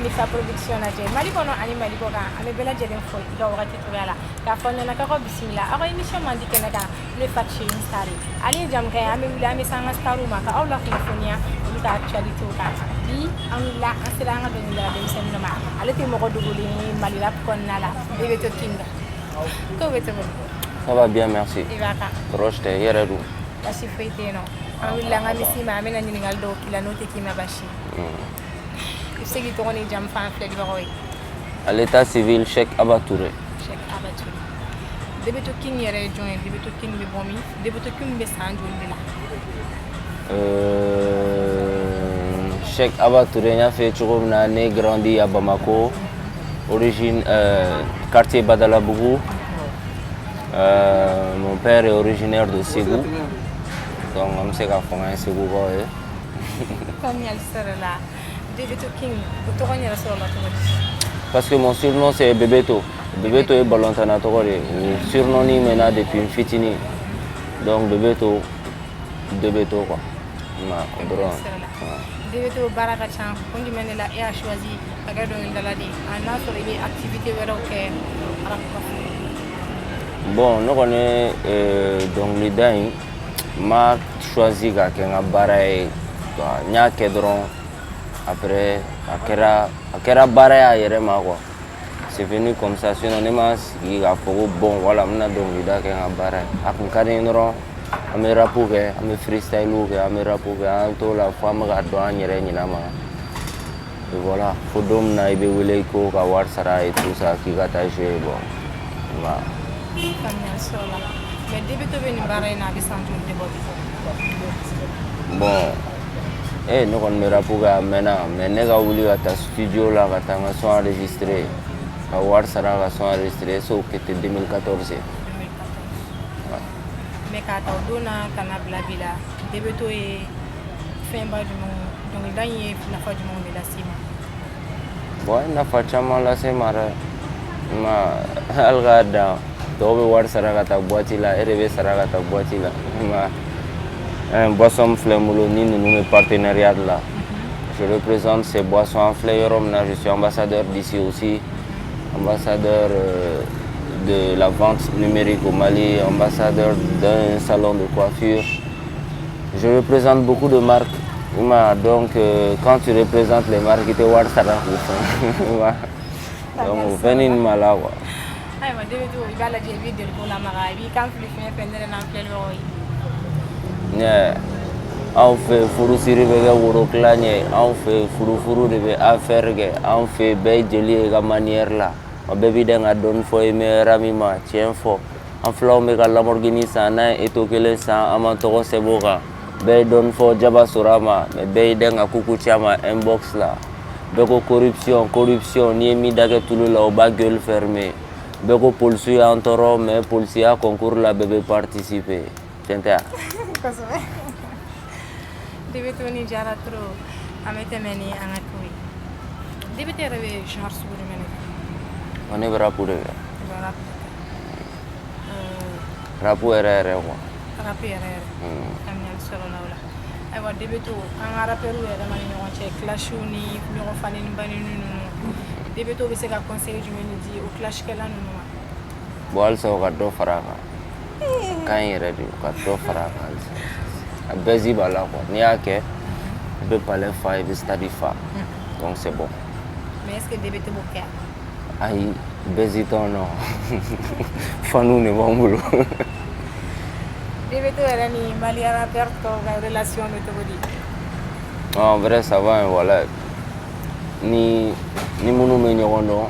Nifa Production lajɛ Mali kɔnɔ ani Mali kɔ kan. An bɛ bɛɛ lajɛlen fo i ka wagati cogoya la k'a fɔ ɲɛna k'aw ka bisimila aw ka émission mandi kɛnɛ kan, n'o ye Fatshi une star ye. Ale ye jamukan ye, an bɛ wuli, an bɛ se an ka starw ma ka aw lakunnafoniya olu ka actualité kan. Bi an wulila, an sera an ka dɔnkilidala denmisɛnnin dɔ ma. Ale tɛ mɔgɔ dogolen ye Mali rap kɔnɔna la, Bebeto King. Ko bɛ cogo di? Ça va bien, merci. I b'a kan? Tɔɔrɔ si tɛ, i yɛrɛ dun? Basi foyi tɛ yen nɔ. An wulila an ka misi ma, an bɛna ɲininkali dɔw k'i la, n'o tɛ k'i ma basi ye. I bɛ se k'i tɔgɔ n'i jamu fɔ an filɛlibagaw ye? À l'état civil, Cheikh Abba Touré. Cheikh Abba Touré. Bebeto King yɛrɛ ye jɔn ye? Bebeto King bɛ bɔ min? Bebeto King bɛ san joli de la? Cheikh Abba Touré, n y'a f'i ye cogo min na, ne grandi à Bamako, origine quartier Badalabougou. Mon père est originaire de Ségou. Donc an bɛ se k'a fɔ n ye Ségoukaw ye. Faamuyali sɔrɔ la. Bebeto King, o tɔgɔ in yɛrɛ sɔrɔla cogo di? Parce que mon surnom, c'est Bebeto. Bebeto ye balontanna tɔgɔ de ye. O surnom nin mɛnna depuis n fitinin. Donc Bebeto, Bebeto quoi. Ma o dɔrɔn. Sɔrɔ la. Bebeto, baara ka ca. Kun jumɛn de la e y'a choisi ka kɛ dɔnkilidala de ye, a n'a sɔrɔ i bɛ activité wɛrɛw kɛ rap kɔfɛ? Bon, ne kɔni ye dɔnkilida in, n ma choisi k'a kɛ n ka baara ye. N y'a kɛ dɔrɔn, après a kɛra baara ye a yɛrɛ ma quoi. C'est venu comme ça, sinon ne ma sigi k'a fɔ ko bon, voilà, n bɛna dɔnkilida kɛ n ka baara ye. A kun ka di n ye dɔrɔn, an bɛ rap kɛ, an bɛ freestyle kɛ, an bɛ rap kɛ, an t'o la fo an bɛ ka dɔn an yɛrɛ ɲinɛ ma. Et voilà, fo don min na i bɛ wele ko ka wari sara et tout ça, k'i ka taa jouer, bon, voilà. Faamuyali sɔrɔ la. Mais Bebeto bɛ nin baara in na, a bɛ san joli de bɔ bi? Bon, ne kɔni bɛ rap kɛ a mɛnna, mais ne ka wuli ka taa studio la ka taa n ka son enregistrer, ka wari sara ka son enregistrer, est-ce que o tɛ 2014 ye? 2014. Mais k'a ta o don na ka na bila bi la, Bebeto ye fɛnba jumɛnw, dɔnkilida in ye nafa jumɛnw de lase i ma? Bon, a ye nafa caman lase n ma dɛ. Ma hali k'a dan tɔw bɛ wari sara ka taa boîte la, e de bɛ sara ka taa boîte la. Ma un boisson min filɛ n bolo ni ninnu bɛ partenariat de la, je représente ces boissons. An filɛ yɔrɔ min na, je suis ambassadeur d'ici aussi, ambassadeur de la vente numérique au Mali, ambassadeur d'un salon de coiffure. Je représente beaucoup de marques. Donc quand tu représentes les marques, i tɛ wari sara k'u fɛn. Donc o fɛn nin ma la quoi. Ayiwa Bebeto, i b'a lajɛ, i b'i deliko lamaga, i b'i kan fili fɛn fɛn ne yɛrɛ n'an filɛlibagaw ye. Ɲɛ anw fɛ, furusiri bɛ kɛ woro tila ɲɛ. Anw fɛ, furufuru de bɛ affaire kɛ. Anw fɛ, bɛɛ ye jeli ye i ka manière la. Wa bɛɛ b'i dɛn ka dɔɔni fɔ i meilleur ami ma tiɲɛ fɔ. An filaw bɛ ka Lamborghini san, n'an ye Eto'o kelen san, an m'an tɔgɔ sɛbɛn o kan. Bɛɛ ye dɔɔni fɔ jaba sɔrɔ a ma, mais bɛɛ y'i dɛn ka kuku ci a ma inbox la. Bɛɛ ko corruption, corruption, n'i ye min da kɛ tulu la, o b'a gueule fermer. Bɛɛ ko polisiw y'an tɔɔrɔ, mais polisiya concours la, bɛɛ bɛ participer. Tiɲɛ tɛ wa? Kosɛbɛ. Bebeto, ni diyara trop. An bɛ tɛmɛ ni an ka kow ye. Bebeto yɛrɛ bɛ genre sugu jumɛn de kɛ? Wa ne bɛ rap de kɛ. I bɛ rap de kɛ. Rap yɛrɛ yɛrɛ quoi. Rap yɛrɛ yɛrɛ. Faamuyali sɔrɔla o la. Ayiwa Bebeto, an ka rappeurs yɛrɛ ma ni ɲɔgɔn cɛ, clashw ni ɲɔgɔn faneni baneni ninnu, Bebeto bɛ se ka conseil jumɛn de di o clashkɛla ninnu ma? Bon, halisa u ka dɔ fara a kan. A ka ɲi yɛrɛ de, u ka dɔ fara a kan halisa. A buzz b'a la quoi. N'i y'a kɛ, i bɛ palais fa, i bɛ stade fa. Donc c'est bon. Mais est ce que Bebeto b'o kɛ? Ayi, buzz t'anw na. Faniw de b'an bolo. Bebeto yɛrɛ ni Mali rappeur tɔw ka relation bɛ cogo di? En vrai, ça va, hein, voilà. Ni minnu bɛ ɲɔgɔn dɔn,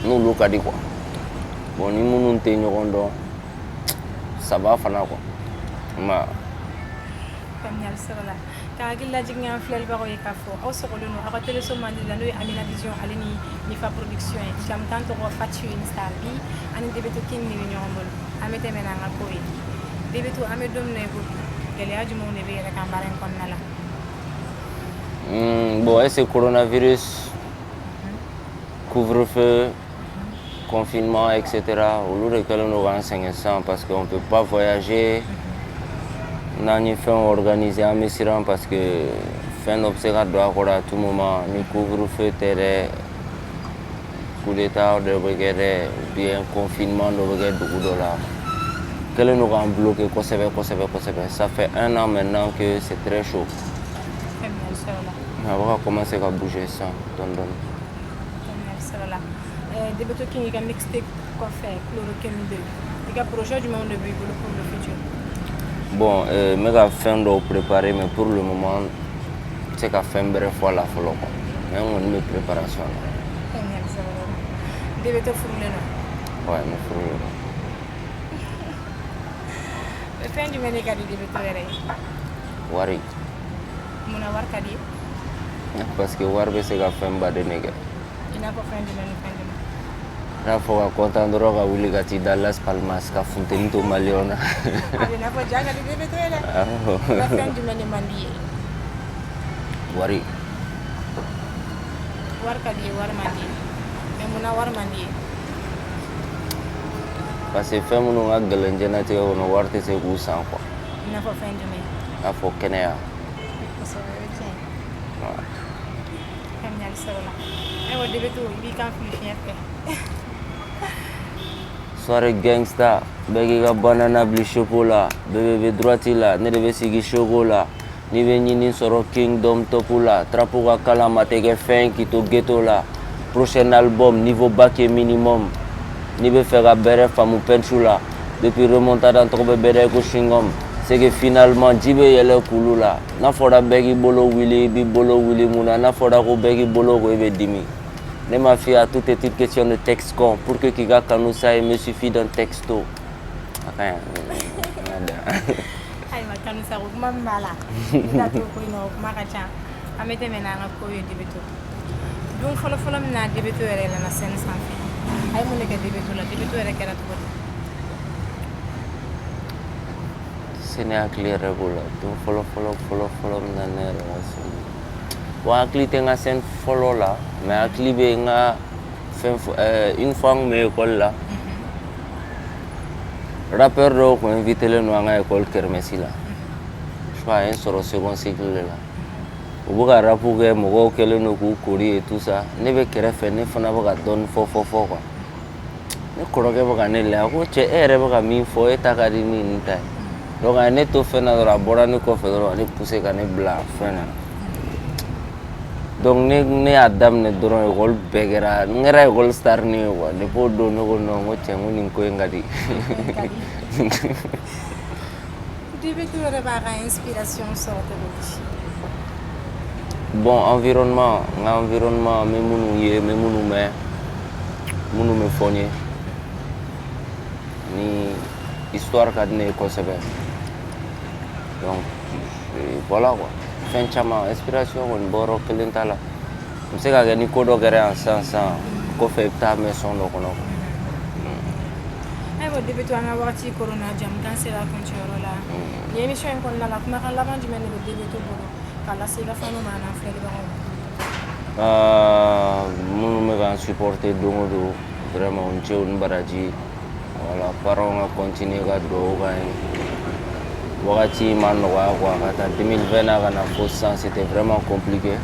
n'olu ka di quoi. Bon, ni minnu tɛ ɲɔgɔn dɔn, ça va fana quoi. Ma Faamuyali sɔrɔ la. Ka hakili lajigin an filɛlibagaw ye k'a fɔ aw sɔgɔlen don aw ka téléso mandi la, n'o ye Amina Vision ale ni Nifa Production ye. Jamukan tɔgɔ Fatshi une star. Bi ani Bebeto King de bɛ ɲɔgɔn bolo. An bɛ tɛmɛ n'an ka ko ye. Bebeto, an bɛ don min na i ko bi, gɛlɛya jumɛnw de bɛ yɛrɛ kan baara in kɔnɔna la? Bon, est-ce que coronavirus, couvre-feu, confinement, etc. Olu de kɛlen don k'an sɛgɛn sisan parce qu'on peut pas voyager. N'an ye fɛnw organiser, an bɛ siran parce que Fɛn dɔ bɛ se ka don a kɔrɔ à tout moment. Ni couvre-feu tɛ dɛ, coup d'état dɔ bɛ kɛ dɛ, ou bien confinement dɔ bɛ kɛ dugu dɔ la. Kɛlen don k'an bloqué kosɛbɛ kosɛbɛ kosɛbɛ. Ça fait un an maintenant que c'est très chaud. Faamuyali sɔrɔ la. Mais a bɛ ka commencer ka bouger sisan dɔɔni dɔɔni. Faamuyali sɔrɔ la. Debeto King, i ka mixtape kɔfɛ, Chloroquine 2, i ka projet jumɛnw de b'i bolo pour le futur? Bon, n bɛ ka fɛn dɔw préparer, mais pour le moment n tɛ se ka fɛn bɛrɛ fɔ a la fɔlɔ quoi. Mais n kɔni bɛ préparation na. Faamuyali sɔrɔ la. Debeto furulen don? Ouais, n bɛ furulen don. Fɛn jumɛn de ka di Debeto yɛrɛ ye? Wari. Munna wari ka di ye? Parce que wari bɛ se ka fɛn baden de kɛ. I n'a fɔ fɛn jumɛn ni fɛn jumɛn? I n'a fɔ ka content dɔrɔn, ka wuli ka t'i da Las Palmas ka funteni to maliyɛnw na. A bɛ i n'a fɔ ja ka di Debeto ye dɛ. Awɔ. Nka fɛn jumɛn de man di ye? Wari. Wari ka di ye, wari man di ye, mais munna wari man di ye? Parce que fɛn minnu ka gɛlɛn diɲɛlatigɛ kɔnɔ, wari tɛ se k'u san quoi. I n'a fɔ fɛn jumɛn? I n'a fɔ kɛnɛya. Kosɛbɛ, o ye tiɲɛ ye. Ouais. Faamuyali sɔrɔ la. Ayiwa Debeto, i b'i kan fili fiɲɛ fɛ. Soirée gangsta, bɛɛ k'i ka banana bila chapeau la. Bébé bɛ droite la, ne de bɛ sigi choco la. N'i bɛ ɲini sɔrɔ Kingdom top la, trap ka kalan ma tɛ kɛ fɛn k'i to ghetto la. Prochain album, niveau bac est minimum. N'i bɛ fɛ ka bɛrɛ faamu pɛntu la, depuis remontada n tɔgɔ bɛ bɛrɛ ko chewing-gum. C'est que finalement ji bɛ yɛlɛ kulu la. N'a fɔra bɛɛ k'i bolo wuli, i b'i bolo wuli mun na? N'a fɔra ko bɛɛ k'i bolo ko, i bɛ dimi. Ne ma fille, tout est une question de texte con. Pour que k'i ka kanu sa, il me suffit d'un texto. A ka ɲi. Ayiwa kanu sago, kuma min b'a la, n da t'o ko in na, o kuma ka ca. An bɛ tɛmɛ n'an ka ko ye. Debeto, don fɔlɔ fɔlɔ min na Debeto yɛrɛ yɛlɛnna scène sanfɛ, a ye mun de kɛ Debeto la? Debeto yɛrɛ kɛra cogo di? Se ne hakili yɛrɛ b'o la, don fɔlɔ fɔlɔ fɔlɔ fɔlɔ min na ne yɛrɛ ka scène. Bon, hakili tɛ n ka scène fɔlɔ la, mais hakili bɛ n ka fɛn une fois n kun bɛ école la, rappeur dɔw kun invité len don an ka école kermesse la. Je crois a ye n sɔrɔ second cycle de la. U bɛ ka rap kɛ, mɔgɔw kɛlen don k'u kori et tout ça. Ne bɛ kɛrɛfɛ, ne fana bɛ ka dɔɔni fɔ fɔ fɔ quoi. Ne kɔrɔkɛ bɛ ka ne lajɛ, a ko: "Cɛ, e yɛrɛ bɛ ka min fɔ, e ta ka di ni nin ta ye." Donc a ye ne to fɛn na dɔrɔn, a bɔra ne kɔfɛ dɔrɔn, a ne poussé ka ne bila fɛn na. Donc ne y'a daminɛ dɔrɔn, école bɛɛ kɛra, n kɛra école star ni ye quoi. Depuis o don, ne ko non, n ko cɛ, n ko nin ko in ka di. Debeto yɛrɛ b'a ka inspiration sɔrɔ cogo di? Bon, environnement, n ka environnement, n bɛ minnu ye, n bɛ minnu mɛn, minnu bɛ fɔ n ye, ni histoire ka di ne ye kosɛbɛ. Donc voilà quoi, fɛn caman, inspiration kɔni bɔyɔrɔ kelen t'a la. N bɛ se ka kɛ ni ko dɔ kɛra yan sisan sisan, kɔfɛ i bɛ taa mɛn son dɔ kɔnɔ quoi. Ayiwa Debeto, an ka wagati koronna, jamukan sera kuncɛyɔrɔ la. Nin émission in kɔnɔna la, kumakan laban jumɛn de bɛ Debeto bolo k'a lase i ka fanu ma an'an filɛlibagaw ma? Minnu bɛ k'an supporter don o don, vraiment u ni ce, u ni baraji. Voilà, parents ka continuer ka dugawu k'an ye. Wagati ma nɔgɔya quoi, ka taa 2020 na ka na fo sisan, c'était vraiment compliqué,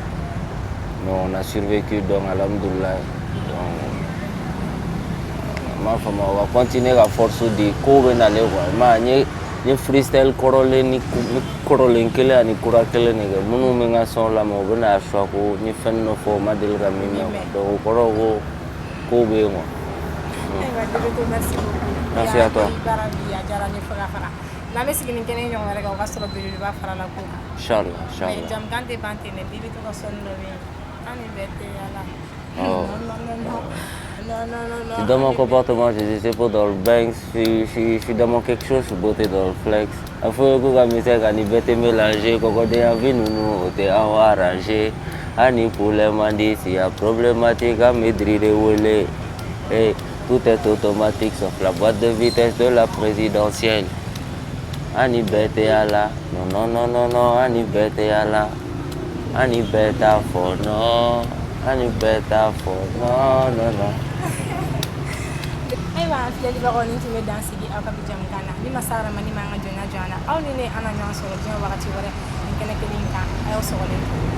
mais on a survécu, donc alhamdoulilah. Donc n m'a faamu, o ka continuer ka force di, kow bɛ nalen quoi. I m'a ye, n ye freestyle kɔrɔlen ni kɔrɔlen kelen ani kura kelen de kɛ. Minnu bɛ n ka son lamɛn, u bɛna choix ko n ye fɛn dɔ fɔ, u ma deli ka min mɛn quoi. Donc o kɔrɔ ko kow bɛ yen quoi. Ayiwa Debeto, merci beaucoup. Merci à toi. I baara bi, a diyara n ye fo ka fara. N'an bɛ sigi nin kɛnɛ in ɲɔgɔn wɛrɛ kan, o ka sɔrɔ belebeleba farala ko kan. Inchallah. Mais Inchallah. jamukan tɛ ban ten dɛ. Debeto ka sɔnni dɔ bɛ yen, an ni bɛɛ tɛ yala. Oh. Non, non, non, non, non, non, non, non. Je suis dans mon comportement, je sais pas dans le banks, je suis dans mon quelque chose, je suis beauté dans le flex. A fɔ ko ka misɛn ka nin bɛɛ tɛ mélanger, kɔkɔdenya vie ninnu o tɛ anw arranger. Hali ni problème man di, s'il y a problématique, an bɛ Diri de wele. Hey, tout est automatique sauf la boîte de vitesse de la présidentielle. Ani bɛɛ tɛ yala, non, non, non, non, non, ani bɛɛ tɛ yala. Ani bɛɛ t'a fɔ non, ani bɛɛ t'a fɔ non, non, non. Ayiwa an filɛlibagaw, nin tun bɛ dan sigi aw ka bi jamukan na. Ni masa Ramani m'an ka jɔnya jɔ an na, aw ni ne an na ɲɔgɔn sɔrɔ diɲɛ wagati wɛrɛ nin kɛnɛ kelen in kan. A y'aw sɔgɔlen to.